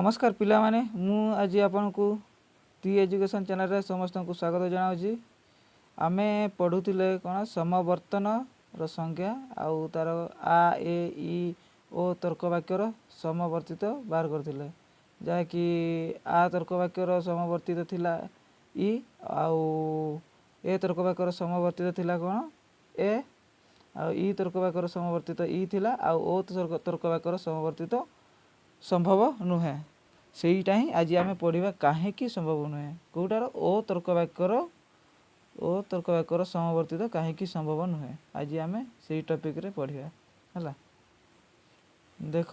ନମସ୍କାର ପିଲାମାନେ, ମୁଁ ଆଜି ଆପଣଙ୍କୁ ତି ଏଜୁକେସନ୍ ଚ୍ୟାନେଲରେ ସମସ୍ତଙ୍କୁ ସ୍ୱାଗତ ଜଣାଉଛି। ଆମେ ପଢ଼ୁଥିଲେ କ'ଣ? ସମବର୍ତ୍ତନର ସଂଜ୍ଞା ଆଉ ତା'ର ଆ, ଏ, ଇ, ଓ ତର୍କ ବାକ୍ୟର ସମବର୍ତ୍ତିତ ବାହାର କରିଥିଲେ, ଯାହାକି ଆ ତର୍କ ବାକ୍ୟର ସମବର୍ତ୍ତିତ ଥିଲା ଇ, ଆଉ ଏ ତର୍କ ବାକ୍ୟର ସମବର୍ତ୍ତିତ ଥିଲା କ'ଣ? ଏ। ଆଉ ଇ ତର୍କ ବାକ୍ୟର ସମବର୍ତ୍ତିତ ଇ ଥିଲା, ଆଉ ଓ ତର୍କ ବାକ୍ୟର ସମବର୍ତ୍ତିତ ସମ୍ଭବ ନୁହେଁ। ସେଇଟା ହିଁ ଆଜି ଆମେ ପଢ଼ିବା, କାହିଁକି ସମ୍ଭବ ନୁହେଁ। କେଉଁଟାର? ଓ ତର୍କ ବାକ୍ୟର, ଓ ତର୍କ ବାକ୍ୟର ସମବର୍ତ୍ତିତ କାହିଁକି ସମ୍ଭବ ନୁହେଁ, ଆଜି ଆମେ ସେଇ ଟପିକରେ ପଢ଼ିବା। ହେଲା, ଦେଖ,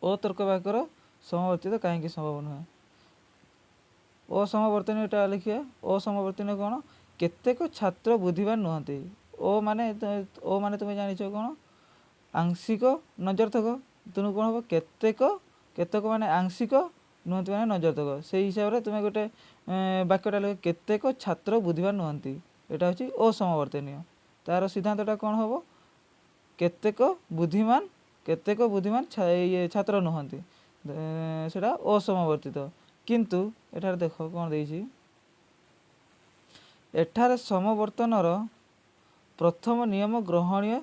ଓ ତର୍କ ବାକ୍ୟର ସମବର୍ତ୍ତିତ କାହିଁକି ସମ୍ଭବ ନୁହେଁ। ଓ ସମବର୍ତ୍ତନୀୟଟା ଲେଖିବା। ଓ ସମବର୍ତ୍ତନୀୟ କ'ଣ? କେତେକ ଛାତ୍ର ବୁଦ୍ଧିମାନ ନୁହନ୍ତି। ଓ ମାନେ, ଓ ମାନେ ତୁମେ ଜାଣିଛ କ'ଣ? ଆଂଶିକ ନଜରଥକ। ତେଣୁ କ'ଣ ହେବ? କେତେକ, କେତେକ ମାନେ ଆଂଶିକ, ନୁହନ୍ତି ମାନେ ନଜରଥକ। ସେଇ ହିସାବରେ ତୁମେ ଗୋଟେ ବାକ୍ୟଟା ଲେଖ, କେତେକ ଛାତ୍ର ବୁଦ୍ଧିମାନ ନୁହନ୍ତି। ଏଇଟା ହେଉଛି ଅସମବର୍ତ୍ତନୀୟ। ତାର ସିଦ୍ଧାନ୍ତଟା କ'ଣ ହେବ? କେତେକ ବୁଦ୍ଧିମାନ, କେତେକ ବୁଦ୍ଧିମାନ ଇଏ ଛାତ୍ର ନୁହନ୍ତି, ସେଇଟା ଅସମବର୍ତ୍ତିତ। କିନ୍ତୁ ଏଠାରେ ଦେଖ କ'ଣ ଦେଇଛି। ଏଠାରେ ସମବର୍ତ୍ତନର ପ୍ରଥମ ନିୟମ ଗ୍ରହଣୀୟ,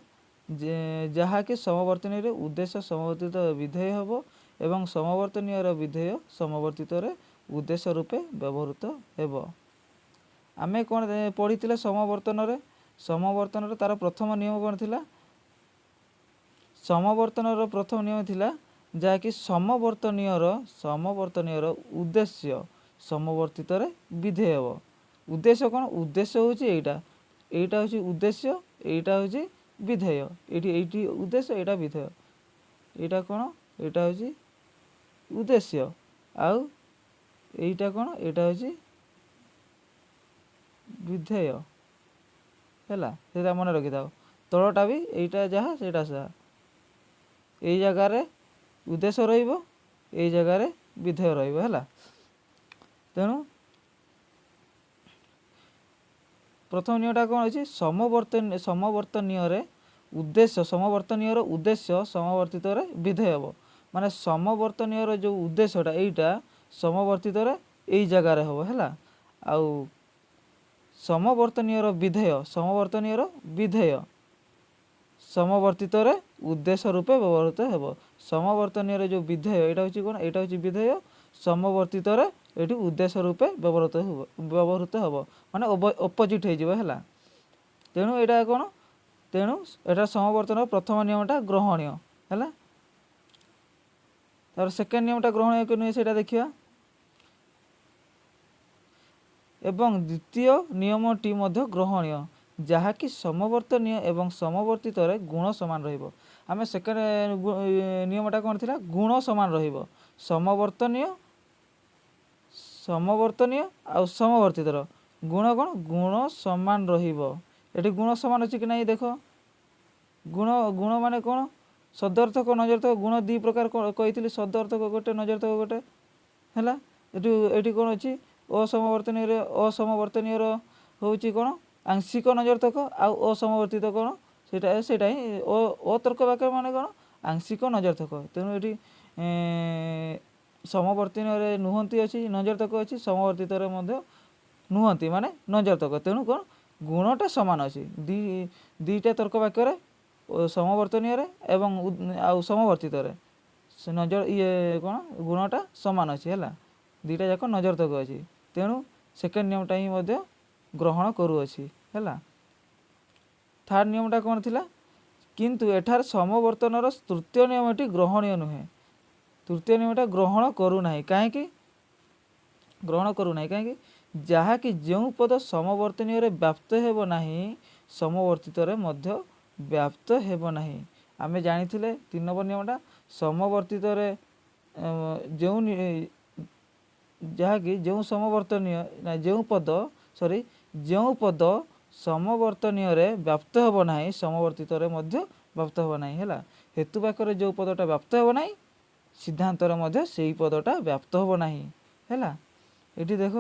ଯାହାକି ସମବର୍ତ୍ତନୀୟରେ ଉଦ୍ଦେଶ୍ୟ ସମବର୍ତ୍ତିତ ବିଧେୟ ହେବ ଏବଂ ସମବର୍ତ୍ତନୀୟର ବିଧେୟ ସମବର୍ତ୍ତିତରେ ଉଦ୍ଦେଶ୍ୟ ରୂପେ ବ୍ୟବହୃତ ହେବ। ଆମେ କ'ଣ ପଢ଼ିଥିଲେ ସମବର୍ତ୍ତନରେ? ସମବର୍ତ୍ତନରେ ତାର ପ୍ରଥମ ନିୟମ କ'ଣ ଥିଲା? ସମବର୍ତ୍ତନର ପ୍ରଥମ ନିୟମ ଥିଲା ଯାହାକି ସମବର୍ତ୍ତନୀୟର ଉଦ୍ଦେଶ୍ୟ ସମବର୍ତ୍ତିତରେ ବିଧେୟ ହେବ। ଉଦ୍ଦେଶ୍ୟ କ'ଣ? ଉଦ୍ଦେଶ୍ୟ ହେଉଛି ଏଇଟା, ଏଇଟା ହେଉଛି ଉଦ୍ଦେଶ୍ୟ, ଏଇଟା ହେଉଛି ବିଧେୟ। ଏଇଠି ଉଦ୍ଦେଶ୍ୟ, ଏଇଟା ବିଧେୟ। ଏଇଟା କ'ଣ? ଏଇଟା ହେଉଛି ଉଦ୍ଦେଶ୍ୟ। ଆଉ ଏଇଟା କ'ଣ? ଏଇଟା ହେଉଛି ବିଧେୟ। ହେଲା, ସେଇଟା ମନେ ରଖିଥାଅ। ତଳଟା ବି ଏଇଟା ଯାହା ସେଇଟା ସେହା। ଏଇ ଜାଗାରେ ଉଦ୍ଦେଶ୍ୟ ରହିବ, ଏଇ ଜାଗାରେ ବିଧେୟ ରହିବ। ହେଲା, ତେଣୁ ପ୍ରଥମ ନିୟମଟା କ'ଣ ଅଛି? ସମବର୍ତ୍ତନୀୟରେ ଉଦ୍ଦେଶ୍ୟ, ସମବର୍ତ୍ତନୀୟର ଉଦ୍ଦେଶ୍ୟ ସମବର୍ତ୍ତିତରେ ବିଧେୟ ହେବ। ମାନେ ସମବର୍ତ୍ତନୀୟର ଯେଉଁ ଉଦ୍ଦେଶ୍ୟଟା, ଏଇଟା ସମବର୍ତ୍ତିତରେ ଏଇ ଜାଗାରେ ହେବ। ହେଲା, ଆଉ ସମବର୍ତ୍ତନୀୟର ବିଧେୟ, ସମବର୍ତ୍ତନୀୟର ବିଧେୟ ସମବର୍ତ୍ତିତରେ ଉଦ୍ଦେଶ୍ୟ ରୂପେ ବ୍ୟବହୃତ ହେବ। ସମବର୍ତ୍ତନୀୟର ଯେଉଁ ବିଧେୟ, ଏଇଟା ହେଉଛି କ'ଣ? ଏଇଟା ହେଉଛି ବିଧେୟ। ସମବର୍ତ୍ତିତରେ ଏଠି ଉଦ୍ଦେଶ୍ୟ ରୂପେ ବ୍ୟବହୃତ ହେବ, ମାନେ ଅପୋଜିଟ୍ ହେଇଯିବ। ହେଲା, ତେଣୁ ଏଇଟା କ'ଣ? ତେଣୁ ଏଇଟା ସମବର୍ତ୍ତନର ପ୍ରଥମ ନିୟମଟା ଗ୍ରହଣୀୟ ହେଲା। ତାର ସେକେଣ୍ଡ ନିୟମଟା ଗ୍ରହଣୀୟ କି ନୁହେଁ ସେଇଟା ଦେଖିବା। ଏବଂ ଦ୍ୱିତୀୟ ନିୟମଟି ମଧ୍ୟ ଗ୍ରହଣୀୟ, ଯାହାକି ସମବର୍ତ୍ତନୀୟ ଏବଂ ସମବର୍ତ୍ତିତରେ ଗୁଣ ସମାନ ରହିବ। ଆମେ ସେକେଣ୍ଡ ନିୟମଟା କ'ଣ ଥିଲା? ଗୁଣ ସମାନ ରହିବ। ସମବର୍ତ୍ତନୀୟ, ସମବର୍ତ୍ତନୀୟ ଆଉ ସମବର୍ତ୍ତିତର ଗୁଣ କ'ଣ? ଗୁଣ ସମାନ ରହିବ। ଏଠି ଗୁଣ ସମାନ ଅଛି କି ନାହିଁ ଦେଖ। ଗୁଣ, ଗୁଣ ମାନେ କ'ଣ? ସଦର୍ଥକ, ନଜର୍ଥକ। ଗୁଣ ଦୁଇ ପ୍ରକାର କହିଥିଲି, ସଦର୍ଥକ ଗୋଟେ, ନଜର୍ଥକ ଗୋଟେ। ହେଲା, ଏଠି କ'ଣ ଅଛି? ଅସମବର୍ତ୍ତନୀୟରେ, ଅସମବର୍ତ୍ତନୀୟର ହେଉଛି କ'ଣ? ଆଂଶିକ ନଜର୍ଥକ। ଆଉ ଅସମବର୍ତ୍ତିତ କ'ଣ? ସେଇଟା ହିଁ ଅତର୍କ ବାକ୍ୟ ମାନେ କ'ଣ? ଆଂଶିକ ନଜର୍ଥକ। ତେଣୁ ଏଠି ସମବର୍ତ୍ତନୀୟରେ ନୁହନ୍ତି ଅଛି, ନଜର୍ଥକ ଅଛି, ସମବର୍ତ୍ତିତରେ ମଧ୍ୟ ନୁହନ୍ତି ମାନେ ନଜର୍ଥକ। ତେଣୁ କ'ଣ? ଗୁଣଟା ସମାନ ଅଛି ଦୁଇଟା ତର୍କ ବାକ୍ୟରେ, ସମବର୍ତ୍ତନୀୟରେ ଏବଂ ଆଉ ସମବର୍ତ୍ତିତରେ। ସେ ନଜର ଇଏ କ'ଣ? ଗୁଣଟା ସମାନ ଅଛି। ହେଲା, ଦୁଇଟା ଯାକ ନଜର୍ଥକ ଅଛି। ତେଣୁ ସେକେଣ୍ଡ ନିୟମଟା ହିଁ ମଧ୍ୟ ଗ୍ରହଣ କରୁଅଛି। ହେଲା, ଥାର୍ଡ଼ ନିୟମଟା କ'ଣ ଥିଲା? କିନ୍ତୁ ଏଠାରେ ସମବର୍ତ୍ତନର ତୃତୀୟ ନିୟମଟି ଗ୍ରହଣୀୟ ନୁହେଁ। ତୃତୀୟ ନିୟମଟା ଗ୍ରହଣ କରୁନାହିଁ। କାହିଁକି ଗ୍ରହଣ କରୁନାହିଁ? କାହିଁକି? ଯାହାକି ଯେଉଁ ପଦ ସମବର୍ତ୍ତନୀୟରେ ବ୍ୟାପ୍ତ ହେବ ନାହିଁ, ସମବର୍ତ୍ତିତରେ ମଧ୍ୟ ବ୍ୟାପ୍ତ ହେବ ନାହିଁ। ଆମେ ଜାଣିଥିଲେ 3 ନମ୍ବର ନିୟମଟା, ସମବର୍ତ୍ତିତରେ ଯେଉଁ, ଯାହାକି ଯେଉଁ ସମବର୍ତ୍ତନୀୟ ନା ଯେଉଁ ପଦ, ସରି, ଯେଉଁ ପଦ ସମବର୍ତ୍ତନୀୟରେ ବ୍ୟାପ୍ତ ହେବ ନାହିଁ, ସମବର୍ତ୍ତିତରେ ମଧ୍ୟ ବ୍ୟାପ୍ତ ହେବ ନାହିଁ। ହେଲା, ହେତୁ ବାକ୍ୟରେ ଯେଉଁ ପଦଟା ବ୍ୟାପ୍ତ ହେବ ନାହିଁ, ସିଦ୍ଧାନ୍ତରେ ମଧ୍ୟ ସେଇ ପଦଟା ବ୍ୟାପ୍ତ ହେବ ନାହିଁ। ହେଲା, ଏଠି ଦେଖ,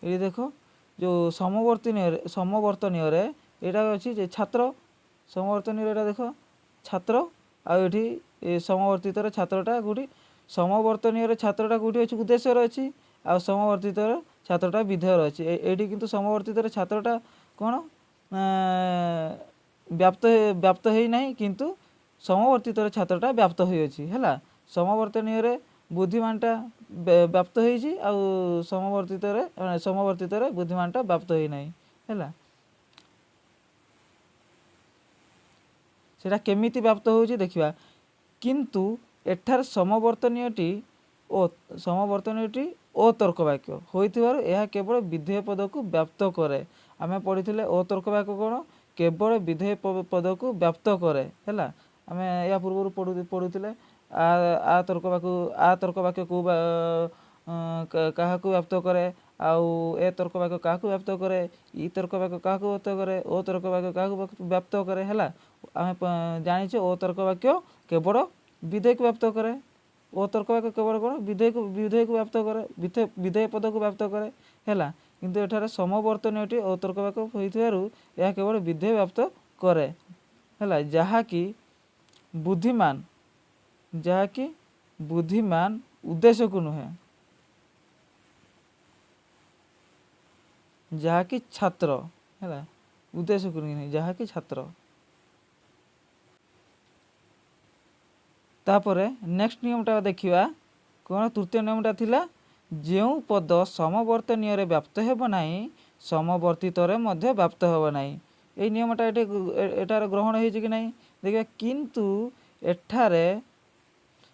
ଏଠି ଦେଖ ଯେଉଁ ସମବର୍ତ୍ତନୀୟରେ, ସମବର୍ତ୍ତନୀୟରେ ଏଇଟା ଅଛି ଯେ ଛାତ୍ର, ସମବର୍ତ୍ତନୀୟରେ ଏଇଟା ଦେଖ ଛାତ୍ର, ଆଉ ଏଠି ସମବର୍ତ୍ତିତର ଛାତ୍ରଟା କେଉଁଠି? ସମବର୍ତ୍ତନୀୟରେ ଛାତ୍ରଟା କେଉଁଠି ଅଛି? ଉଦ୍ଦେଶ୍ୟରେ ଅଛି। ଆଉ ସମବର୍ତ୍ତିତର ଛାତ୍ରଟା ବିଧେୟରେ ଅଛି। ଏଇଠି କିନ୍ତୁ ସମବର୍ତ୍ତିତର ଛାତ୍ରଟା କ'ଣ ବ୍ୟାପ୍ତ ହେଇନାହିଁ, କିନ୍ତୁ ସମବର୍ତ୍ତିତର ଛାତ୍ରଟା ବ୍ୟାପ୍ତ ହୋଇଅଛି। ହେଲା, ସମବର୍ତ୍ତନୀୟରେ ବୁଦ୍ଧିମାନଟା ବ୍ୟାପ୍ତ ହେଇଛି, ଆଉ ସମବର୍ତ୍ତିତରେ ବୁଦ୍ଧିମାନଟା ବ୍ୟାପ୍ତ ହେଇନାହିଁ। ହେଲା, ସେଟା କେମିତି ବ୍ୟାପ୍ତ ହେଉଛି ଦେଖିବା। କିନ୍ତୁ ଏଠାରେ ସମବର୍ତ୍ତନୀୟଟି ଅତର୍କ ବାକ୍ୟ ହୋଇଥିବାରୁ ଏହା କେବଳ ବିଧେୟ ପଦକୁ ବ୍ୟାପ୍ତ କରେ। ଆମେ ପଢ଼ିଥିଲେ ଅତର୍କ ବାକ୍ୟ କ'ଣ? କେବଳ ବିଧେୟ ପଦକୁ ବ୍ୟାପ୍ତ କରେ। ହେଲା, ଆମେ ଏହା ପୂର୍ବରୁ ପଢ଼ୁଥିଲେ ଆ ତର୍କ ବାକ୍ୟ, ଆ ତର୍କ ବାକ୍ୟ କେଉଁ କାହାକୁ ବ୍ୟାପ୍ତ କରେ, ଆଉ ଏ ତର୍କ ବାକ୍ୟ କାହାକୁ ବ୍ୟାପ୍ତ କରେ, ଇ ତର୍କ ବାକ୍ୟ କାହାକୁ ବ୍ୟାପ୍ତ କରେ, ଓ ତର୍କ ବାକ୍ୟ କାହାକୁ ବ୍ୟାପ୍ତ କରେ। ହେଲା, ଆମେ ଜାଣିଛେ ଓ ତର୍କ ବାକ୍ୟ କେବଳ ବିଧେୟକୁ ବ୍ୟାପ୍ତ କରେ। ଓ ତର୍କ ବାକ୍ୟ କେବଳ କ'ଣ? ବିଧେୟକୁ ବ୍ୟାପ୍ତ କରେ, ବିଧେୟ ପଦକୁ ବ୍ୟାପ୍ତ କରେ। ହେଲା, କିନ୍ତୁ ଏଠାରେ ସମବର୍ତ୍ତନୀୟଟି ଅତର୍କ ବାକ୍ୟ ହୋଇଥିବାରୁ ଏହା କେବଳ ବିଧେୟ ବ୍ୟାପ୍ତ କରେ। ହେଲା, ଯାହାକି ବୁଦ୍ଧିମାନ ଉଦ୍ଦେଶ୍ୟକୁ ନୁହେଁ, ଯାହାକି ଛାତ୍ର। ହେଲା, ଉଦ୍ଦେଶ୍ୟକୁ ନୁହେଁ, ଯାହାକି ଛାତ୍ର। ତାପରେ ନେକ୍ସଟ ନିୟମଟା ଦେଖିବା କ'ଣ? ତୃତୀୟ ନିୟମଟା ଥିଲା, ଯେଉଁ ପଦ ସମବର୍ତ୍ତନୀୟରେ ବ୍ୟାପ୍ତ ହେବ ନାହିଁ, ସମବର୍ତ୍ତିତରେ ମଧ୍ୟ ବ୍ୟାପ୍ତ ହେବ ନାହିଁ। ଏଇ ନିୟମଟା ଏଠି ଏଠାରେ ଗ୍ରହଣ ହେଇଛି କି ନାହିଁ ଦେଖିବା। କିନ୍ତୁ ଏଠାରେ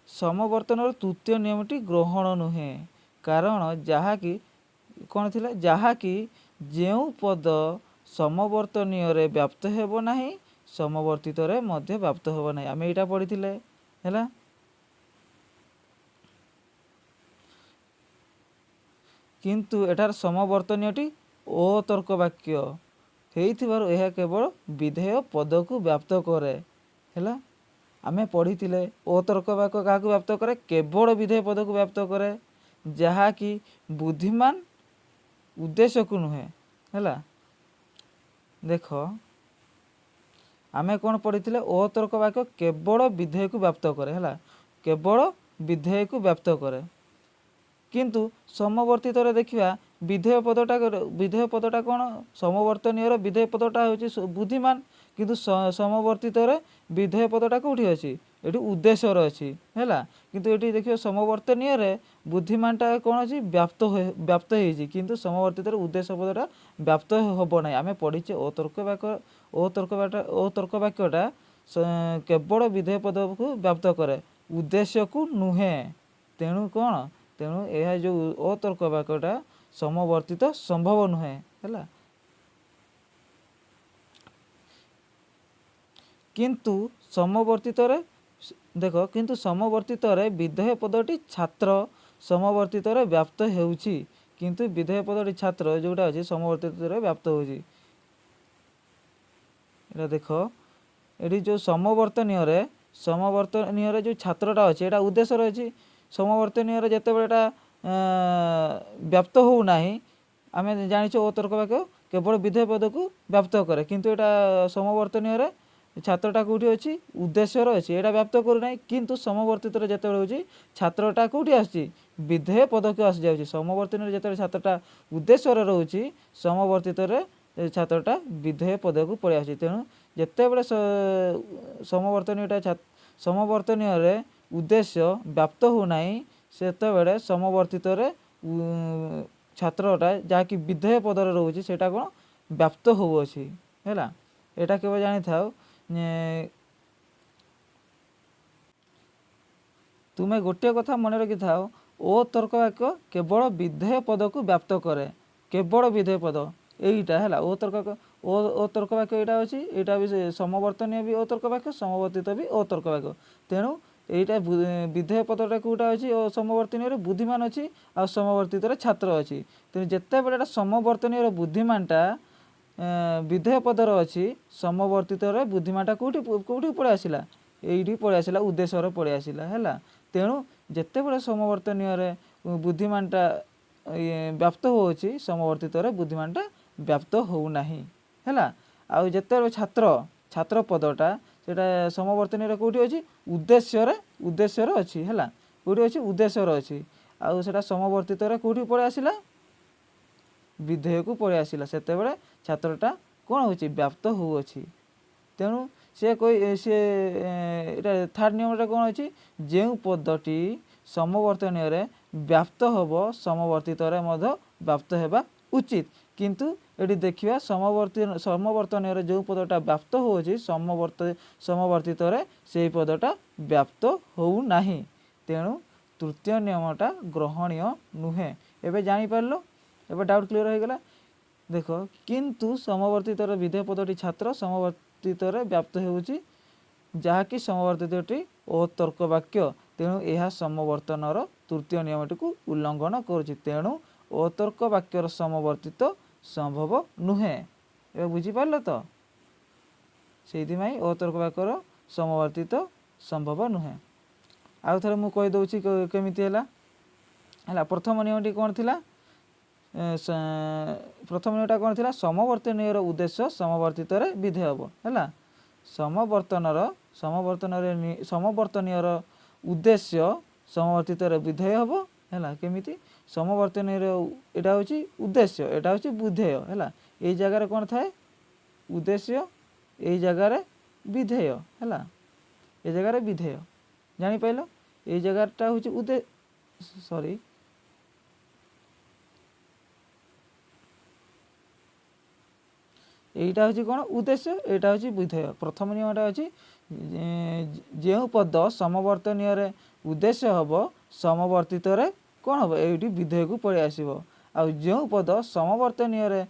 ସମବର୍ତ୍ତନର ତୃତୀୟ ନିୟମଟି ଗ୍ରହଣ ନୁହେଁ, କାରଣ ଯାହାକି କ'ଣ ଥିଲା? ଯାହାକି ଯେଉଁ ପଦ ସମବର୍ତ୍ତନୀୟରେ ବ୍ୟାପ୍ତ ହେବ ନାହିଁ, ସମବର୍ତ୍ତିତରେ ମଧ୍ୟ ବ୍ୟାପ୍ତ ହେବ ନାହିଁ। ଆମେ ଏଇଟା ପଢ଼ିଥିଲେ। ହେଲା, କିନ୍ତୁ ଏଠାରେ ସମବର୍ତ୍ତନୀୟଟି ଅତର୍କ ବାକ୍ୟ ହେଇଥିବାରୁ ଏହା କେବଳ ବିଧେୟ ପଦକୁ ବ୍ୟାପ୍ତ କରେ। ହେଲା, ଆମେ ପଢ଼ିଥିଲେ ଅତର୍କ ବାକ୍ୟ କାହାକୁ ବ୍ୟାପ୍ତ କରେ? କେବଳ ବିଧେୟ ପଦକୁ ବ୍ୟାପ୍ତ କରେ, ଯାହାକି ବୁଦ୍ଧିମାନ ଉଦ୍ଦେଶ୍ୟକୁ ନୁହେଁ। ହେଲା, ଦେଖ ଆମେ କ'ଣ ପଢ଼ିଥିଲେ? ଅତର୍କ ବାକ୍ୟ କେବଳ ବିଧେୟକୁ ବ୍ୟାପ୍ତ କରେ। ହେଲା, କେବଳ ବିଧେୟକୁ ବ୍ୟାପ୍ତ କରେ। କିନ୍ତୁ ସମବର୍ତ୍ତିତରେ ଦେଖିବା ବିଧେୟ ପଦଟା କ'ଣ? ସମବର୍ତ୍ତନୀୟର ବିଧେୟ ପଦଟା ହେଉଛି ବୁଦ୍ଧିମାନ, କିନ୍ତୁ ସମବର୍ତ୍ତିତରେ ବିଧେୟ ପଦଟା କେଉଁଠି ଅଛି? ଏଠି ଉଦ୍ଦେଶ୍ୟରେ ଅଛି। ହେଲା, କିନ୍ତୁ ଏଠି ଦେଖିବ ସମବର୍ତ୍ତନୀୟରେ ବୁଦ୍ଧିମାନଟା କ'ଣ ଅଛି? ବ୍ୟାପ୍ତ ହେଇଛି, କିନ୍ତୁ ସମବର୍ତ୍ତିତରେ ଉଦ୍ଦେଶ୍ୟ ପଦଟା ବ୍ୟାପ୍ତ ହେବ ନାହିଁ। ଆମେ ପଢ଼ିଛେ ଅତର୍କ ବାକ୍ୟଟା କେବଳ ବିଧେୟ ପଦକୁ ବ୍ୟାପ୍ତ କରେ, ଉଦ୍ଦେଶ୍ୟକୁ ନୁହେଁ। ତେଣୁ କ'ଣ? ତେଣୁ ଏହା ଯେଉଁ ଅତର୍କ ବାକ୍ୟଟା ସମବର୍ତ୍ତିତ ସମ୍ଭବ ନୁହେଁ। ହେଲା, କିନ୍ତୁ ସମବର୍ତ୍ତିତରେ ଦେଖ, କିନ୍ତୁ ସମବର୍ତ୍ତିତରେ ବିଧେୟ ପଦଟି ଛାତ୍ର ସମବର୍ତ୍ତିତରେ ବ୍ୟାପ୍ତ ହେଉଛି। କିନ୍ତୁ ବିଧେୟ ପଦଟି ଛାତ୍ର ଯେଉଁଟା ଅଛି ସମବର୍ତ୍ତିତରେ ବ୍ୟାପ୍ତ ହେଉଛି। ଏଇଟା ଦେଖ, ଏଠି ଯେଉଁ ସମବର୍ତ୍ତନୀୟରେ ଯେଉଁ ଛାତ୍ରଟା ଅଛି ଏଇଟା ଉଦ୍ଦେଶ୍ୟରେ ଅଛି। ସମବର୍ତ୍ତନୀୟରେ ଯେତେବେଳେ ଏଇଟା ବ୍ୟାପ୍ତ ହେଉନାହିଁ, ଆମେ ଜାଣିଛୁ ଅତର୍କ ବାକ୍ୟ କେବଳ ବିଧେୟ ପଦକୁ ବ୍ୟାପ୍ତ କରେ, କିନ୍ତୁ ଏଇଟା ସମବର୍ତ୍ତନୀୟରେ ଛାତ୍ରଟା କେଉଁଠି ଅଛି? ଉଦ୍ଦେଶ୍ୟରେ ଅଛି, ଏଇଟା ବ୍ୟାପ୍ତ କରୁନାହିଁ। କିନ୍ତୁ ସମବର୍ତ୍ତିତରେ ଯେତେବେଳେ ହେଉଛି ଛାତ୍ରଟା କେଉଁଠି ଆସୁଛି? ବିଧେୟ ପଦକୁ ଆସିଯାଉଛି। ସମବର୍ତ୍ତନୀୟରେ ଯେତେବେଳେ ଛାତ୍ରଟା ଉଦ୍ଦେଶ୍ୟରେ ରହୁଛି, ସମବର୍ତ୍ତିତରେ ଛାତ୍ରଟା ବିଧେୟ ପଦକୁ ପଳେଇ ଆସୁଛି। ତେଣୁ ଯେତେବେଳେ ସମବର୍ତ୍ତନୀୟରେ ଉଦ୍ଦେଶ୍ୟ ବ୍ୟାପ୍ତ ହେଉନାହିଁ, ସେତେବେଳେ ସମବର୍ତ୍ତିତରେ ଛାତ୍ରଟା ଯାହାକି ବିଧେୟ ପଦରେ ରହୁଛି ସେଇଟା କ'ଣ ବ୍ୟାପ୍ତ ହେଉଅଛି। ହେଲା, ଏଇଟା କେବେ ଜାଣିଥାଉ। ତୁମେ ଗୋଟିଏ କଥା ମନେ ରଖିଥାଅ, ଅତର୍କ ବାକ୍ୟ କେବଳ ବିଧେୟ ପଦକୁ ବ୍ୟାପ୍ତ କରେ, କେବଳ ବିଧେୟ ପଦ ଏଇଟା। ହେଲା, ଅତର୍କ ବାକ୍ୟ ଏଇଟା ଅଛି, ଏଇଟା ବି ସମବର୍ତ୍ତନୀୟ ବି ଅତର୍କ ବାକ୍ୟ, ସମବର୍ତ୍ତିତ ବି ଅତର୍କ ବାକ୍ୟ। ତେଣୁ ଏଇଟା ବିଧେୟ ପଦଟା କେଉଁଟା ଅଛି? ଓ ସମବର୍ତ୍ତନୀୟରେ ବୁଦ୍ଧିମାନ ଅଛି, ଆଉ ସମବର୍ତ୍ତିତରେ ଛାତ୍ର ଅଛି। ତେଣୁ ଯେତେବେଳେ ଏଇଟା ସମବର୍ତ୍ତନୀୟର ବୁଦ୍ଧିମାନଟା ବିଧେୟ ପଦରେ ଅଛି, ସମବର୍ତ୍ତିତରେ ବୁଦ୍ଧିମାନଟା କେଉଁଠି ପଳେଇ ଆସିଲା? ଏଇଠି ପଳେଇ ଆସିଲା, ଉଦ୍ଦେଶ୍ୟରେ ପଳେଇ ଆସିଲା। ହେଲା, ତେଣୁ ଯେତେବେଳେ ସମବର୍ତ୍ତନୀୟରେ ବୁଦ୍ଧିମାନଟା ବ୍ୟାପ୍ତ ହେଉଅଛି, ସମବର୍ତ୍ତିତରେ ବୁଦ୍ଧିମାନଟା ବ୍ୟାପ୍ତ ହେଉନାହିଁ। ହେଲା, ଆଉ ଯେତେବେଳେ ଛାତ୍ର ପଦଟା ସେଇଟା ସମବର୍ତ୍ତନୀୟରେ କେଉଁଠି ଅଛି? ଉଦ୍ଦେଶ୍ୟରେ, ଉଦ୍ଦେଶ୍ୟରେ ଅଛି। ହେଲା, କେଉଁଠି ଅଛି? ଉଦ୍ଦେଶ୍ୟରେ ଅଛି। ଆଉ ସେଇଟା ସମବର୍ତ୍ତିତରେ କେଉଁଠି ପଳେଇ ଆସିଲା? ବିଧେୟକୁ ପଳେଇ ଆସିଲା। ସେତେବେଳେ ଛାତ୍ରଟା କ'ଣ ହେଉଛି? ବ୍ୟାପ୍ତ ହେଉଅଛି। ତେଣୁ ସେ କହି ସେ ଏଇଟା ଥାର୍ଡ଼ ନିୟମଟା କ'ଣ ଅଛି? ଯେଉଁ ପଦଟି ସମବର୍ତ୍ତନୀୟରେ ବ୍ୟାପ୍ତ ହେବ, ସମବର୍ତ୍ତିତରେ ମଧ୍ୟ ବ୍ୟାପ୍ତ ହେବା ଉଚିତ। କିନ୍ତୁ ଏଠି ଦେଖିବା, ସମବର୍ତ୍ତନୀୟରେ ଯେଉଁ ପଦଟା ବ୍ୟାପ୍ତ ହେଉଅଛି, ସମବର୍ତ୍ତିତରେ ସେଇ ପଦଟା ବ୍ୟାପ୍ତ ହେଉନାହିଁ। ତେଣୁ ତୃତୀୟ ନିୟମଟା ଗ୍ରହଣୀୟ ନୁହେଁ। ଏବେ ଜାଣିପାରିଲ? ଏବେ ଡାଉଟ୍ କ୍ଲିୟର ହୋଇଗଲା? ଦେଖ, କିନ୍ତୁ ସମବର୍ତ୍ତିତର ବିଧେୟ ପଦଟି ଛାତ୍ର ସମବର୍ତ୍ତିତରେ ବ୍ୟାପ୍ତ ହେଉଛି, ଯାହାକି ସମବର୍ତ୍ତିତଟି ଅତର୍କ ବାକ୍ୟ। ତେଣୁ ଏହା ସମବର୍ତ୍ତନର ତୃତୀୟ ନିୟମଟିକୁ ଉଲ୍ଲଂଘନ କରୁଛି। ତେଣୁ ଅତର୍କ ବାକ୍ୟର ସମବର୍ତ୍ତିତ ସମ୍ଭବ ନୁହେଁ। ଏବେ ବୁଝିପାରିଲ ତ? ସେଇଥିପାଇଁ ଅତର୍କ ବାକ୍ୟର ସମବର୍ତ୍ତିତ ସମ୍ଭବ ନୁହେଁ। ଆଉ ଥରେ ମୁଁ କହିଦେଉଛି କେମିତି ହେଲା। ହେଲା, ପ୍ରଥମ ନିୟମଟି କ'ଣ ଥିଲା? ପ୍ରଥମ ନିୟମଟା କ'ଣ ଥିଲା? ସମବର୍ତ୍ତନୀୟର ଉଦ୍ଦେଶ୍ୟ ସମବର୍ତ୍ତିତରେ ବିଧେୟ ହେବ। ହେଲା, ସମବର୍ତ୍ତନର ସମବର୍ତ୍ତନରେ ସମବର୍ତ୍ତନୀୟର ଉଦ୍ଦେଶ୍ୟ ସମବର୍ତ୍ତିତରେ ବିଧେୟ ହେବ। ହେଲା, କେମିତି? ସମବର୍ତ୍ତନୀୟର ଏଇଟା ହେଉଛି ଉଦ୍ଦେଶ୍ୟ, ଏଇଟା ହେଉଛି ବିଧେୟ। ହେଲା, ଏଇ ଜାଗାରେ କ'ଣ ଥାଏ? ଉଦ୍ଦେଶ୍ୟ। ଏଇ ଜାଗାରେ ବିଧେୟ। ହେଲା, ଏ ଜାଗାରେ ବିଧେୟ। ଜାଣିପାରିଲ? ଏଇ ଜାଗାଟା ହେଉଛି ସରି, ଏଇଟା ହେଉଛି କ'ଣ? ଉଦ୍ଦେଶ୍ୟ। ଏଇଟା ହେଉଛି ବିଧେୟ। ପ୍ରଥମ ନିୟମଟା ଅଛି, ଯେଉଁ ପଦ ସମବର୍ତ୍ତନୀୟରେ ଉଦ୍ଦେଶ୍ୟ ହେବ, ସମବର୍ତ୍ତିତରେ କ'ଣ ହେବ? ଏଇଠି ବିଧେୟକୁ ପଳେଇ ଆସିବ। ଆଉ ଯେଉଁ ପଦ ସମବର୍ତ୍ତନୀୟରେ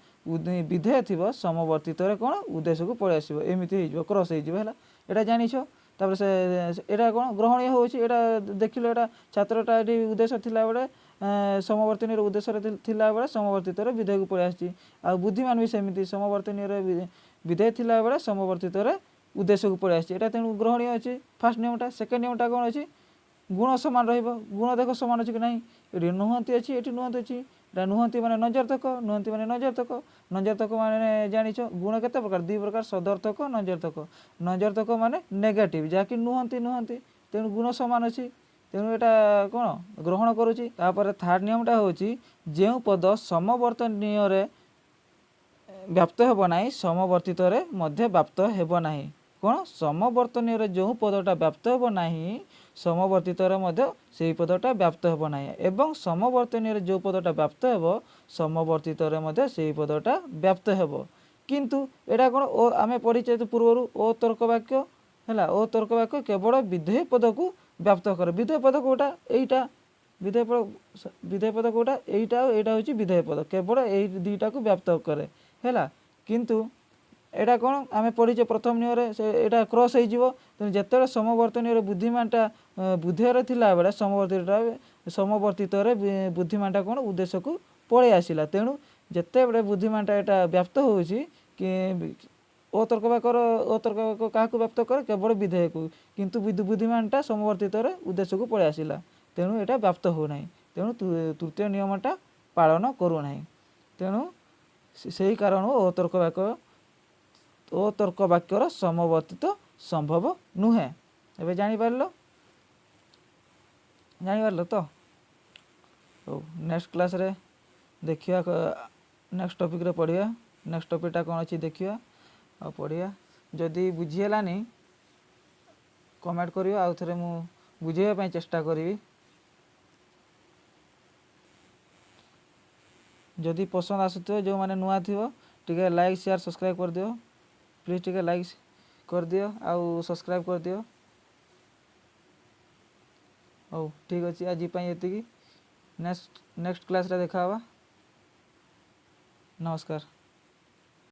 ବିଧେୟ ଥିବ, ସମବର୍ତ୍ତିତରେ କ'ଣ ଉଦ୍ଦେଶ୍ୟକୁ ପଳେଇ ଆସିବ। ଏମିତି ହେଇଯିବ, କ୍ରସ୍ ହେଇଯିବ। ହେଲା, ଏଇଟା ଜାଣିଛ? ତାପରେ ସେ ଏଇଟା କ'ଣ ଗ୍ରହଣୀୟ ହେଉଛି? ଏଇଟା ଦେଖିଲ, ଏଇଟା ଛାତ୍ରଟା ଏଠି ଉଦ୍ଦେଶ୍ୟ ଥିଲାବେଳେ, ସମବର୍ତ୍ତନୀର ଉଦ୍ଦେଶ୍ୟରେ ଥିଲାବେଳେ ସମବର୍ତ୍ତିତରେ ବିଧେୟକୁ ପଳେଇ ଆସିଛି। ଆଉ ବୁଦ୍ଧିମାନ ବି ସେମିତି ସମବର୍ତ୍ତନୀୟରେ ବିଧେୟ ଥିଲାବେଳେ ସମବର୍ତ୍ତିତରେ ଉଦ୍ଦେଶ୍ୟକୁ ପଳେଇ ଆସିଛି। ଏଇଟା ତେଣୁ ଗ୍ରହଣୀୟ ଅଛି ଫାର୍ଷ୍ଟ ନିୟମଟା। ସେକେଣ୍ଡ ନିୟମଟା କ'ଣ ଅଛି? ଗୁଣ ସମାନ ରହିବ। ଗୁଣ ଦେଖ ସମାନ ଅଛି କି ନାହିଁ। ଏଠି ନୁହନ୍ତି ଅଛି, ଏଠି ନୁହନ୍ତି ଅଛି। ଏଇଟା ନୁହନ୍ତି ମାନେ ନଞ୍ଜର୍ଥକ, ନୁହନ୍ତି ମାନେ ନଞ୍ଜର୍ଥକ। ନଞ୍ଜର୍ଥକ ମାନେ ଜାଣିଛ, ଗୁଣ କେତେ ପ୍ରକାର? ଦୁଇ ପ୍ରକାର, ସଦର୍ଥକ, ନଞ୍ଜର୍ଥକ। ନଞ୍ଜର୍ଥକ ମାନେ ନେଗେଟିଭ୍, ଯାହାକି ନୁହନ୍ତି ନୁହନ୍ତି। ତେଣୁ ଗୁଣ ସମାନ ଅଛି, ତେଣୁ ଏଇଟା କ'ଣ ଗ୍ରହଣ କରୁଛି। ତାପରେ ଥାର୍ଡ଼ ନିୟମଟା ହେଉଛି, ଯେଉଁ ପଦ ସମବର୍ତ୍ତନୀୟରେ ବ୍ୟାପ୍ତ ହେବ ନାହିଁ, ସମବର୍ତ୍ତିତରେ ମଧ୍ୟ ବ୍ୟାପ୍ତ ହେବ ନାହିଁ। କ'ଣ? ସମବର୍ତ୍ତନୀୟରେ ଯେଉଁ ପଦଟା ବ୍ୟାପ୍ତ ହେବ ନାହିଁ, ସମବର୍ତ୍ତିତରେ ମଧ୍ୟ ସେଇ ପଦଟା ବ୍ୟାପ୍ତ ହେବ ନାହିଁ। ଏବଂ ସମବର୍ତ୍ତନୀୟରେ ଯେଉଁ ପଦଟା ବ୍ୟାପ୍ତ ହେବ, ସମବର୍ତ୍ତିତରେ ମଧ୍ୟ ସେଇ ପଦଟା ବ୍ୟାପ୍ତ ହେବ। କିନ୍ତୁ ଏଇଟା କ'ଣ? ଓ ଆମେ ପଢ଼ିଛେ ପୂର୍ବରୁ ଅତର୍କ ବାକ୍ୟ। ହେଲା, ଅତର୍କ ବାକ୍ୟ କେବଳ ବିଧେୟ ପଦକୁ ବ୍ୟାପ୍ତ କରେ। ବିଧେୟ ପଦ କେଉଁଟା? ଏଇଟା ବିଧେୟ ପଦ। ବିଧେୟ ପଦ କେଉଁଟା? ଏଇଟା ଆଉ ଏଇଟା ହେଉଛି ବିଧେୟ ପଦ। କେବଳ ଏଇ ଦୁଇଟାକୁ ବ୍ୟାପ୍ତ କରେ। ହେଲା, କିନ୍ତୁ ଏଇଟା କ'ଣ ଆମେ ପଢ଼ିଛେ ପ୍ରଥମ ନିୟମରେ, ସେ ଏଇଟା କ୍ରସ୍ ହେଇଯିବ। ତେଣୁ ଯେତେବେଳେ ସମବର୍ତ୍ତନୀୟରେ ବୁଦ୍ଧିମାନଟା ବୁଦ୍ଧିରେ ଥିଲାବେଳେ, ସମବର୍ତ୍ତିତରେ ବୁଦ୍ଧିମାନଟା କ'ଣ ଉଦ୍ଦେଶ୍ୟକୁ ପଳେଇ ଆସିଲା। ତେଣୁ ଯେତେବେଳେ ବୁଦ୍ଧିମାନଟା ଏଇଟା ବ୍ୟାପ୍ତ ହେଉଛି କି ଅତର୍କ ବାକ୍ୟର, ଅତର୍କ ବାକ୍ୟ କାହାକୁ ବ୍ୟାପ୍ତ କରେ? କେବଳ ବିଧେୟକୁ। କିନ୍ତୁ ବୁଦ୍ଧିମାନଟା ସମବର୍ତ୍ତିତରେ ଉଦ୍ଦେଶ୍ୟକୁ ପଳେଇ ଆସିଲା, ତେଣୁ ଏଇଟା ବ୍ୟାପ୍ତ ହେଉନାହିଁ। ତେଣୁ ତୃତୀୟ ନିୟମଟା ପାଳନ କରୁନାହିଁ। ତେଣୁ ସେଇ କାରଣରୁ ଅତର୍କ ବାକ୍ୟର ସମବର୍ତ୍ତିତ ସମ୍ଭବ ନୁହେଁ। ଏବେ ଜାଣିପାରିଲ? ଜାଣିପାରିଲ ତ? ହଉ, ନେକ୍ସଟ କ୍ଲାସ୍ରେ ଦେଖିବା, ନେକ୍ସଟ ଟପିକ୍ରେ ପଢ଼ିବା। ନେକ୍ସଟ ଟପିକ୍ଟା କ'ଣ ଅଛି ଦେଖିବା ଆଉ ପଢ଼ିବା। ଯଦି ବୁଝି ହେଲାନି କମେଣ୍ଟ କରିବ, ଆଉ ଥରେ ମୁଁ ବୁଝେଇବା ପାଇଁ ଚେଷ୍ଟା କରିବି। ଯଦି ପସନ୍ଦ ଆସୁଥିବ, ଯେଉଁମାନେ ନୂଆ ଥିବ, ଟିକେ ଲାଇକ୍, ସେୟାର, ସବସ୍କ୍ରାଇବ୍ କରିଦିଅ। ପ୍ଲିଜ୍ ଟିକେ ଲାଇକ୍ କରିଦିଅ ଆଉ ସବସ୍କ୍ରାଇବ୍ କରିଦିଅ। ହଉ, ଠିକ୍ ଅଛି, ଆଜି ପାଇଁ ଏତିକି। ନେକ୍ସଟ କ୍ଲାସ୍ରେ ଦେଖା ହେବା। ନମସ୍କାର।